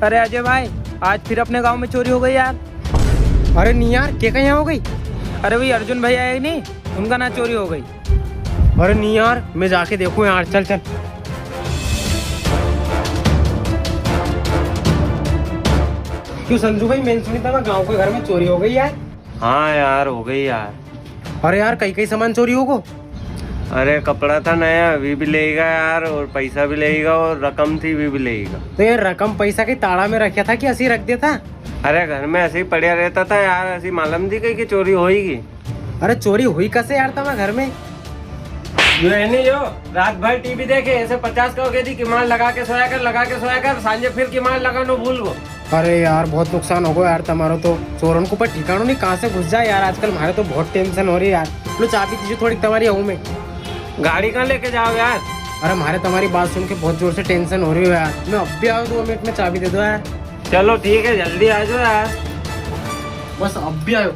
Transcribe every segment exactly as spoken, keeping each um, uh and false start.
अरे अजय भाई, आज फिर अपने गांव में चोरी हो गई यार। अरे नी यार, के का यहाँ हो गई? अरे वही अर्जुन भैया है नी, उनका ना चोरी हो गई। अरे नी यार, मैं जाके देखूं यार, चल चल। क्यों संजू भाई, मैंने सुनी था गांव के घर में चोरी हो गई यार। हाँ यार, हो गई यार। अरे यार, कई कई सामान चोरी होगो? अरे कपड़ा था नया, वी भी लेगा यार, और पैसा भी लेगा, और रकम थी, वी भी लेगा। तो ये रकम पैसा के ताला में रखा था कि ऐसे ही रख देता? अरे घर में ऐसे ही पड़ा रहता था यार, ऐसी मालूम थी कहीं की चोरी होएगी। अरे चोरी हुई कैसे यार तमा घर में? यो है नी यो, रात भर टीवी देखे, ऐसे पचास का हो गई थी, किमाड़ लगा के सोया कर, लगा के सोया कर, सांझे फिर किमाड़ लगानो भूल गो। अरे यार, बहुत नुकसान हो गयो यार तमारो तो। चोरन को पर ठिकानो नी, कहाँ से घुस जाए यार। आजकल म्हारे तो बहुत टेंशन हो री है यार। लो चाबी दीजिए थोड़ी तमारी, आऊँ मैं। गाड़ी कहाँ लेके जाओ यार? अरे म्हारे तमारी बात सुन के बहुत जोर से टेंशन हो री हो यार। मैं अब भी आयो, दो मिनट में चाबी दे दो यार। चलो ठीक है, जल्दी आ जाओ यार। बस अब भी आयो।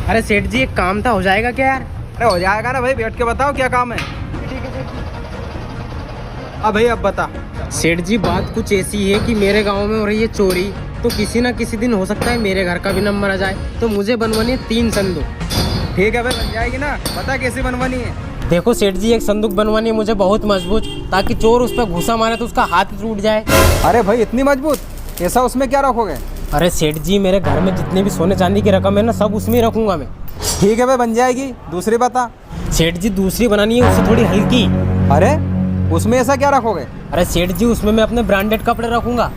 अरे सेठ जी, एक काम था, हो जाएगा क्या यार? अरे हो जाएगा ना भाई, बैठ के बताओ क्या काम है। हाँ भाई, अब बता। सेठ जी, बात कुछ ऐसी है कि मेरे गांव में हो रही है चोरी, तो किसी ना किसी दिन हो सकता है मेरे घर का भी नंबर आ जाए, तो मुझे बनवानी है तीन संदूक। ठीक है भाई, बन जाएगी ना, बता कैसी बनवानी है। देखो सेठ जी, एक संदूक बनवानी है मुझे बहुत मजबूत, ताकि चोर उस पर घुसा मारे तो उसका हाथ ही टूट जाए। अरे भाई, इतनी मजबूत? ऐसा उसमें क्या रखोगे? अरे सेठ जी, मेरे घर में जितनी भी सोने चांदी की रकम है ना, सब उसमें ही रखूंगा मैं। ठीक है भाई, बन जाएगी। दूसरी बता। सेठ जी, दूसरी बनानी है, उससे थोड़ी हल्की। अरे, उसमें ऐसा क्या रखोगे? अरे सेठ जी, उसमें मैं अपने ब्रांडेड कपड़े रखूंगा।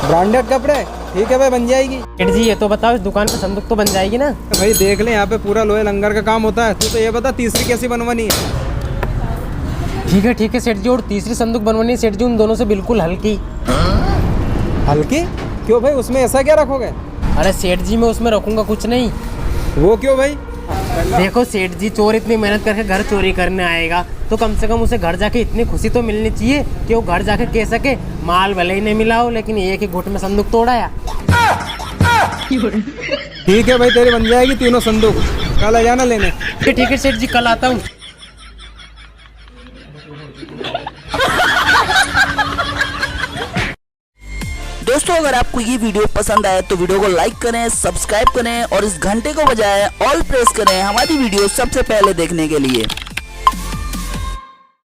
ब्रांडेड कपड़े? ठीक है भाई, बन जाएगी। सेठ जी, ये तो बताओ, इस दुकान पे संदूक तो बन जाएगी ना? भाई देख ले, यहाँ पे पूरा लोहे लंगर का काम होता है। तू तो ये बता, तीसरी कैसी बनवानी है? ठीक है, ठीक है सेठ जी, और तीसरी संदूक बनवानी है सेठ जी, उन दोनों से बिल्कुल हल्की। हल्की? क्यों भाई, उसमें ऐसा क्या रखोगे? अरे सेठ जी, मैं उसमें रखूंगा कुछ नहीं। वो क्यों भाई? देखो सेठ जी, चोर इतनी मेहनत करके घर चोरी करने आएगा, तो कम से कम उसे घर जाके इतनी खुशी तो मिलनी चाहिए कि वो घर जाके कह सके, "माल भले ही नहीं मिला हो, लेकिन एक ही घुट में संदूक तोड़ आया।" ठीक है भाई, तेरी बन जाएगी तीनों संदूक, कल आ जाना लेने। ठीक है सेठ जी, कल आता हूँ। दोस्तों, अगर आपको ये वीडियो पसंद आए तो वीडियो को लाइक करें, सब्सक्राइब करें और इस घंटे को बजाएं, ऑल प्रेस करें हमारी वीडियो सबसे पहले देखने के लिए।